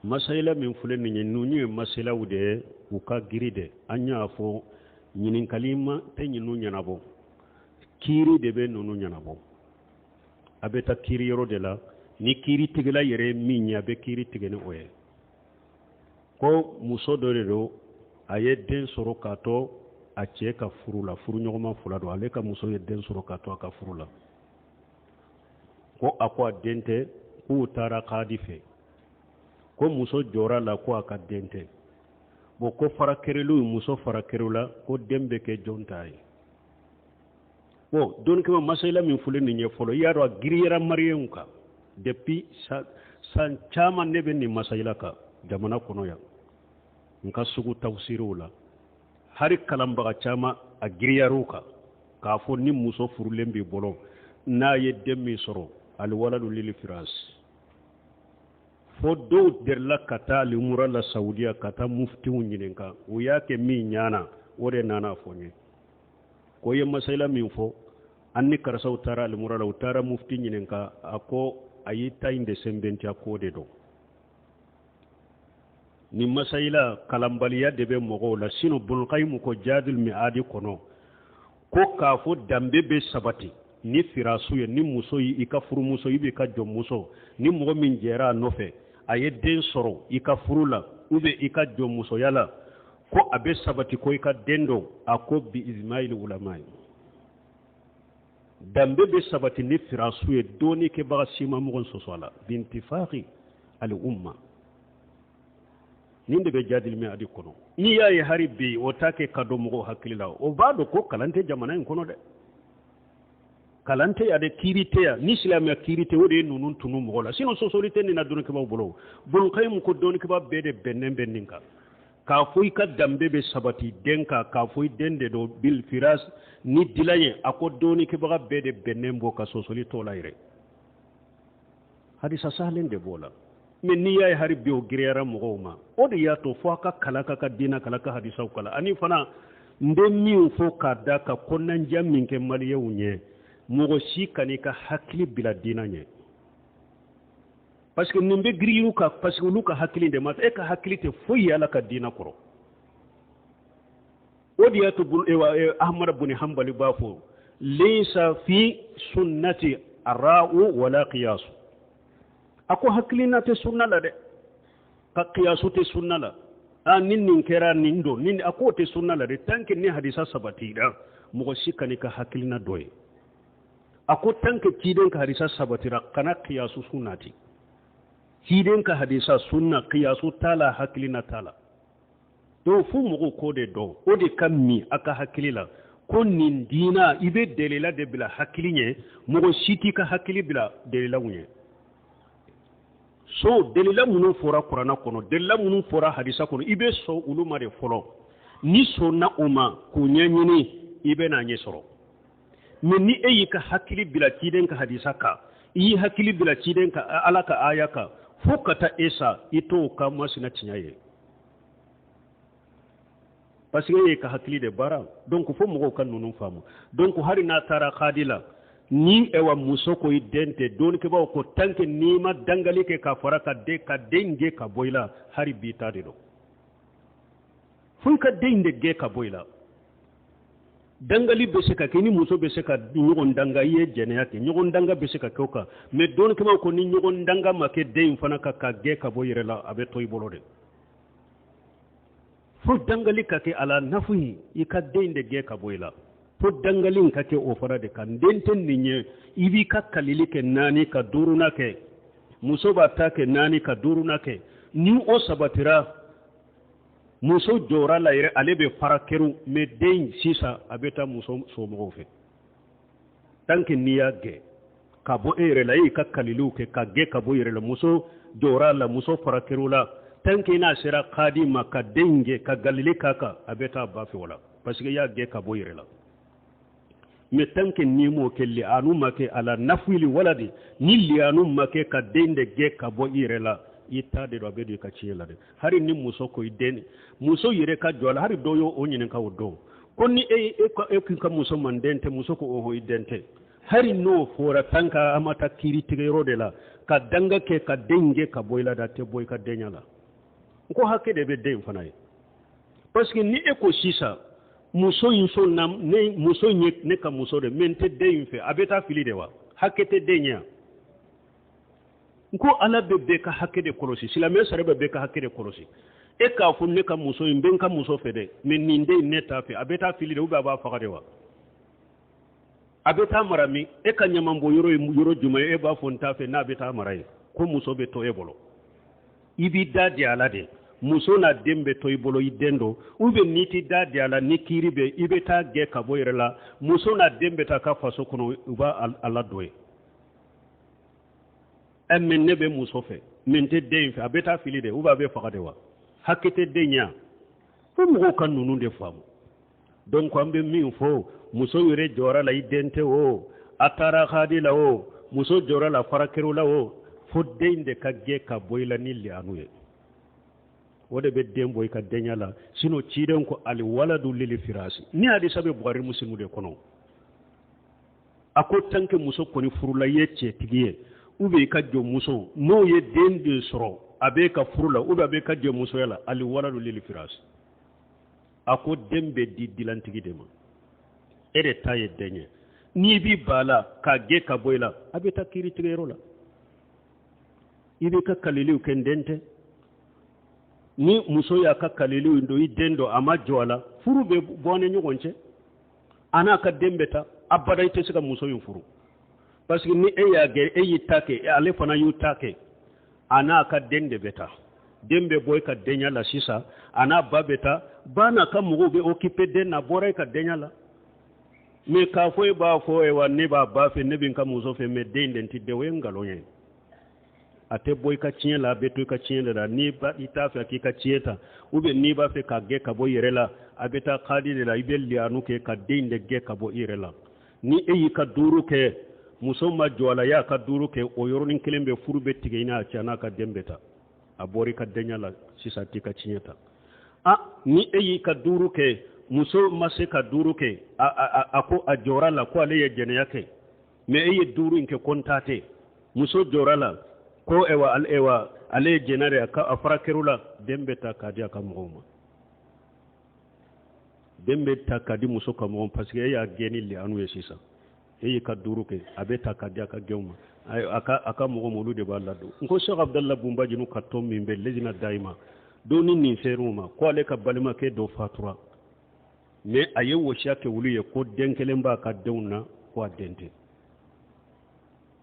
Masayila min filɛ nin ye, ninnu ye masalaw de ye, u ka giri de. An y'a fɔ, ɲininkali ma tɛ ninnu ɲɛnabɔ, kiiri de bɛ ninnu ɲɛnabɔ. A bɛ taa kiiri yɔrɔ de la, ni kiiritigɛla yɛrɛ ye min ye, a bɛ kiiri tigɛ ni o ye. Ko muso dɔ de don, a ye den sɔrɔ k'a to a cɛ ka furu la, furuɲɔgɔnma fila don, ale ka muso ye den sɔrɔ k'a to a ka furu la. Ko a ko a den tɛ, k'u taara kadi fɛ, ko muso jɔra la ko a ka den tɛ. Bon, ko fara kerelu, muso fara kerula, ko den bɛ kɛ jɔn ta ye? Bon, dɔnnikɛba masayila min filɛ nin ye fɔlɔ, i y'a dɔn a giriyara maliyɛnw kan depuis san caman. Ne bɛ nin masayila kan jamana kɔnɔ yan, n ka sugu tafsiriw la, hari kalanbaga caman a giriyar'u kan k'a fɔ ni muso furulen b'i bolo, n'a ye den min sɔrɔ, aliwaladu lili firasi. Fo dɔw delila ka taa alimura la Saudiya ka taa muftiw ɲininka, u y'a kɛ min ɲana, o de nana fɔ n ye ko ye masayila min fɔ. An ni karisaw taara alimura la, u taara mufti ɲininka, a ko a y'i ta in de sɛnbɛntiya k'o de don. Nin masayila, kalanbaliya de bɛ mɔgɔw la. Sinon Bulkayimu ko Jadul Miadi kɔnɔ ko k'a fɔ danbe bɛ sabati ni firasu ye, ni muso ye i ka furumuso, i b'i ka jɔnmuso, ni mɔgɔ min jɛra a nɔfɛ, a ye den sɔrɔ i ka furu la ou bien i ka jɔnmusoya la, ko a bɛ sabati ko i ka den don. A ko bi ijmail ulama ye, danbe bɛ sabati ni firasu ye, dɔɔni kɛbaga si ma mɔgɔ sɔsɔ a la, bintifaki al umma. Nin de bɛ Jadil Miadi kɔnɔ. N'i y'a ye hari bi o t'a kɛ ka don mɔgɔw hakili la, o b'a dɔn ko kalan tɛ jamana in kɔnɔ dɛ, kalan tɛ yan dɛ, kiiri tɛ yan. Ni silamɛya kiiri tɛ, o de ye ninnu tunu mɔgɔ la. Sinon sɔsɔli tɛ nin na dɔnnikɛbaaw bolo. Bulkayimu ko dɔnnikɛbaa bɛɛ de bɛnnen bɛ nin kan k'a fɔ i ka danbe bɛ sabati den kan, k'a fɔ i den de don bil firas ni dilan ye. A ko dɔnnikɛbaga bɛɛ de bɛnnen b'o kan, sɔsɔli t'o la yɛrɛ, hadisa sahalen de b'o la. Mais n'i y'a ye hari bi o giriyara mɔgɔw ma, o de y'a to fo a ka kalan, ka ka diinɛ kalan, ka hadisaw kalan. Ani fana n bɛ min fɔ k'a da ka kɔnɔnajɛ min kɛ maliyɛnw ɲɛ, mɔgɔ si kan'i ka hakili bila diinɛ ɲɛ, parce que nin bɛ giriyir'u kan, parce que olu ka hakili de ma. E ka hakili tɛ foyi ye Ala ka diinɛ kɔrɔ. O de y'a to Ahmad bun Hanbali b'a fɔ laysa fi sunnati ara'u wala qiyasu. A ko hakilina tɛ sunna la dɛ, ka qiyasu tɛ sunna la. A ni nin kɛra nin don ni, a k'o tɛ sunna la dɛ. Tant que ni hadisa sabatira, mɔgɔ si kan'i ka hakilina dɔ ye. A ko tant que ciden ka hadisa sabatira, kana qiyasu sunnati. Ciden ka hadisa sunna, qiyasu t'a la, hakilina t'a la. Donc fo mɔgɔw k'o de dɔn, o de ka min a ka hakili la ko nin diina, i bɛ delila de bila hakili ɲɛ, mɔgɔ si t'i ka hakili bila delilaw ɲɛ. So delila minnu fɔra kuranna kɔnɔ, delila minnu fɔra hadisa kɔnɔ, i bɛ sɔn olu ma de fɔlɔ. Ni sɔnna o ma k'u ɲɛɲini, i bɛ n'a ɲɛ sɔrɔ. Mais ni e y'i ka hakili bila ciden ka hadisa kan, i y'i hakili bila ciden ka Ala ka aya kan, fo ka taa e sa, i t'o ka masina tiɲɛ ye, parce que e y'i ka hakili de baara. Donc fo mɔgɔw ka ninnu faamu. Donc hali n'a taara kadi la, ni ewa muso ko i den tɛ, dɔnnikɛbaaw ko tant que n'i ma dangali kɛ ka fara ka den ka den gɛn ka bɔ i la, hali bi ta de don, fo i ka den de gɛn ka bɔ i la. Dangali bɛ se ka kɛ ni muso bɛ se ka ɲɔgɔn danga, i ye jɛnɛya kɛ, ɲɔgɔn danga bɛ se ka kɛ o kan. Mais dɔnnikɛbaaw ko ni ɲɔgɔn danga ma kɛ den in fana ka gɛn ka bɔ i yɛrɛ la, a bɛ to i bolo de, fo dangali ka kɛ a la nafu ye, i ka den de gɛn ka bɔ i la, fo dangali in ka kɛ o fana de kan. Den tɛ nin ye, i b'i ka kalili kɛ naani ka duurunan kɛ, muso b'a ta kɛ naani ka duurunan kɛ. Ni o sabatira, muso jɔra la yɛrɛ, ale bɛ fara keru. Mais den sisan a bɛ taa muso somɔgɔw fɛ. Tant que n'i y'a gɛn ka bɔ e yɛrɛ la, e y'i ka kaliliw kɛ ka gɛn ka bɔ i yɛrɛ la, muso jɔra la, muso fara keru la, tant que n'a sera kadi ma ka den gɛn ka galili k'a kan, a bɛ taa ba fɛ o la, parce que i y'a gɛn ka bɔ i yɛrɛ la. Mais tant que n'i m'o kɛ, li'anu ma kɛ ala nafili waladi, ni li'anu ma kɛ ka den de gɛn ka bɔ i yɛrɛ la, i ta de don, a bɛ don i ka tiɲɛ la dɛ. Hali ni muso ko i den, muso yɛrɛ ka jɔ a la. Hali dɔw y'o ɲininka o don ko ni e e k'i ka muso man den tɛ, muso ko oho, i den tɛ. Hali n'o fɔra, tant que a ma taa kiiri tigɛ yɔrɔ de la ka danga kɛ ka den gɛn ka bɔ i la dɛ, a tɛ bɔ i ka denya la. N ko hakɛ de bɛ den fana ye, parce que ni e ko sisan muso in so na, ne muso in ye ne ka muso de, mais n tɛ den in fɛ, a bɛ taa fili de wa? Hakɛ tɛ den ye. N ko Ala bɛ bɛɛ ka hakɛ de kɔlɔsi, silamɛ sariya bɛ bɛɛ ka hakɛ de kɔlɔsi. E k'a fɔ ne ka muso in, n bɛ n ka muso fɛ dɛ, mais nin den in ne t'a fɛ, a bɛ taa fili de ou bien a b'a faga de wa? A bɛ taa mara min? E ka ɲamanbɔn yɔrɔ ye yɔrɔ jumɛn ye? E b'a fɔ n t'a fɛ, n'a bɛ taa mara yen, ko muso bɛ to e bolo, i b'i da di a la de, muso n'a den bɛ to i bolo, i den don. Ou bien n'i t'i da di a la, ni kiiri bɛ, i bɛ taa gɛn ka bɔ yɛrɛ la, muso n'a den bɛ taa ka faso kɔnɔ, u b'a a ladon yen. Ɛ, mais ne bɛ muso fɛ, mais n tɛ den in fɛ, a bɛ taa fili de ou bien a bɛ faga de wa? Hakɛ tɛ den ye. Fo mɔgɔw ka ninnu de faamu. Donc an bɛ min fɔ, muso yɛrɛ jɔra la, i den tɛ o, a taara hadi la o, muso jɔra la, farakɛrɛ la o, fo den de ka gɛn ka bɔ i la ni liyanu ye, o de bɛ den bɔ i ka denya la. Sinon ciden ko ali waladu lili firasi, ni hadisa bɛ Bukhari Muslimu de kɔnɔ. A ko tant que muso kɔni furula, i ye cɛtigi ye ou bien i ka jɔnmuso, n'o ye den de sɔrɔ, a b'e ka furu la ou bien a b'e ka jɔnmusoya la, ali waladu lili firasi, a ko den bɛ di dilantigi de ma, e de ta ye den ye. N'i b'i ba la k'a gɛn ka bɔ i la, a bɛ taa kiiri tigɛyɔrɔ la, i b'i ka kaliliw kɛ, n den tɛ. Ni muso y'a ka kaliliw don, i den don, a ma jɔ a la, furu bɛ bɔ an ni ɲɔgɔn cɛ, a n'a ka den bɛ taa. Abada i tɛ se ka muso in furu, parce que ni e y'a gɛn, e y'i ta kɛ, ale fana y'u ta kɛ, a n'a ka den de bɛ taa. Den bɛ bɔ e ka denya la sisan, a n'a ba bɛ taa, ba n'a ka mɔgɔw bɛ occuper den na, bɔra e ka denya la. Mais k'a fɔ e b'a fɔ wa ne b'a ba fɛ, ne bɛ n ka muso fɛ, mais den de tɛ den, o ye nkalon ye. A tɛ bɔ i ka tiɲɛ la, a bɛ to i ka tiɲɛ de la. N'i i t'a fɛ k'i ka tiɲɛ ta, ou bien n'i b'a fɛ k'a gɛn ka bɔ i yɛrɛ la, a bɛ taa kadi de la, i bɛ liyanu kɛ ka den de gɛn ka bɔ i yɛrɛ la. Ni e y'i ka duuru kɛ, muso ma jɔ a la, y'a ka duuru kɛ, o yɔrɔnin kelen bɛ furu bɛ tigɛ i n'a cɛ, n'a ka den bɛ taa, a bɔra i ka denya la sisan, t'i ka tiɲɛ ta. A ni e y'i ka duuru kɛ, muso ma se ka duuru kɛ, a ko a jɔra la ko ale ye jɛnɛya kɛ, mais e ye duuru in kɛ ko n ta tɛ, muso jɔra la ko ewa ewa ale ye jɛnɛ de, a fara kɛr'u la, den bɛ ta k'a di a ka mɔgɔw ma. Den bɛ ta k'a di muso ka mɔgɔw, parce que e y'a gɛn ni liyanu ye sisan, e y'i ka duuru kɛ, a bɛ ta k'a di a ka gɛnw ma, a ka mɔgɔ ma, olu de b'a ladon. N ko Cheikh Abdallah Bunbajinu ka tɔn min bɛ lejina dayima don ni nin ser'u ma, ko ale ka balimakɛ dɔ fatura, mais a ye wasiya kɛ olu ye ko den kelen b'a ka denw na, ko a den tɛ.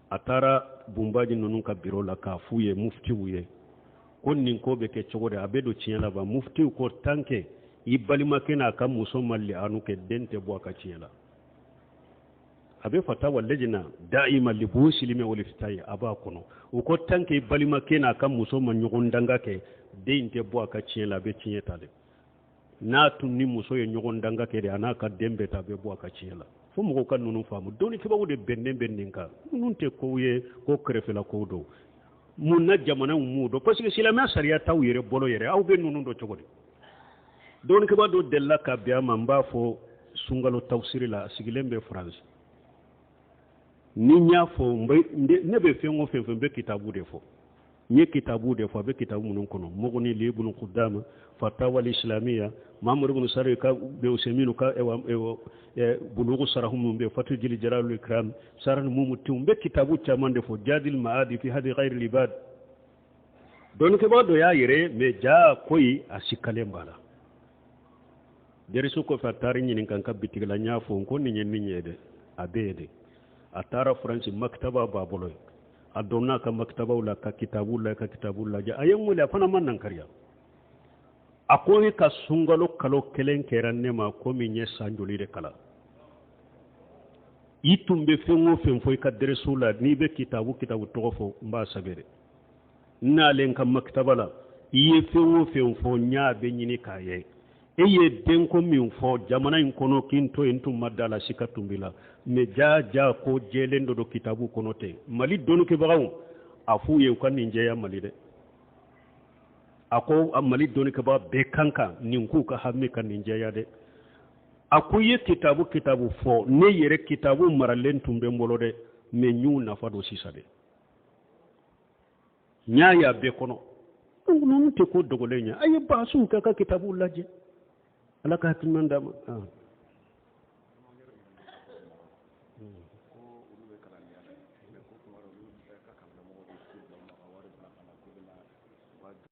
A taara Bunbaji ninnu ka biro la k'a f'u ye, muftiw ye, ko nin ko bɛ kɛ cogo di, a bɛ don tiɲɛ la ba? Muftiw ko tant que i balimakɛ n'a ka muso ma liyanu kɛ, den tɛ bɔ a ka tiɲɛ la. A bɛ fatawa lejina da'ima li buhusil ilmi wal iftayi, a b'a kɔnɔ. U ko tant que i balimakɛ n'a ka muso ma ɲɔgɔn danga kɛ, den tɛ bɔ a ka tiɲɛ la, a bɛ tiɲɛ ta de. N'a tun ni muso ye ɲɔgɔn danga kɛ de, a n'a ka den bɛ ta, a bɛ bɔ a ka tiɲɛ la. Fo mɔgɔw ka ninnu faamu. Dɔnnikɛbagaw de bɛnnen bɛ nin kan. Ninnu tɛ kow ye ko kɛrɛfɛla kow don. Mun na jamanaw m'u dɔn? Parce que silamɛya sariya t'aw yɛrɛ bolo yɛrɛ, aw bɛ ninnu dɔn cogo di? Dɔnnikɛbaa dɔ delila ka bɛn a ma, n b'a fɔ sunkalo tafsiri la, a sigilen bɛ Faransi. Ni n y'a fɔ, ne bɛ fɛn o fɛn fɔ, n bɛ kitabu de fɔ, n ye kitabu de fɔ, a bɛ kitabu minnu kɔnɔ, Mughni li Ibn Qudama, Fatawa al-Islamiyya, Muhammad ibn Sari ka Usaymin ka Bulugu Sarahu minnu bɛ Fatu Jili Jalal Ikram Sara ni Mumuti, n bɛ kitabu caman de fɔ, Jadil Ma'adi fi hadi ghayri ibad. Dɔnnikɛbaa dɔ y'a yɛrɛ mais ja koyi a sikalen b'a la. Derisu kɔfɛ a taara ɲininka n ka bitigi la, n y'a fɔ n ko nin ye min ye dɛ, a bɛ yen de. A taara Faransi, makitaba b'a bolo yen, a donna a ka makitabaw la ka kitabu la ka kitabu lajɛ. A ye n wele, a fana ma nankariya, a ko e ka sunkalo kalo kelen kɛra ne ma komi n ye san joli de kalan. I tun bɛ fɛn o fɛn fɔ i ka derisu la, n'i bɛ kitabu kitabu tɔgɔ fɔ, n b'a sɛbɛn de. N nalen ka makitaba la, i ye fɛn o fɛn fɔ, n y'a bɛɛ ɲini k'a ye. E ye denko min fɔ jamana in kɔnɔ k'i to yen, n tun ma da la, sika tun b'i la, mais ja ja ko jɛlen dɔ don kitabu kɔnɔ ten. Mali dɔnnikɛbagaw, a f'u ye u ka nin jɛya Mali dɛ. A ko Mali dɔnnikɛbaga bɛɛ kan ka nin k'u ka hami ka nin jɛya dɛ. A ko i ye kitabu kitabu fɔ, ne yɛrɛ kitabu maralen tun bɛ n bolo dɛ, mais n y'u nafa don sisan dɛ, n y'a ye a bɛɛ kɔnɔ. Ninnu tɛ ko dogolen ye. A ye baasiw kɛ ka kitabuw lajɛ. Ala ka hakili ɲuman d'a ma.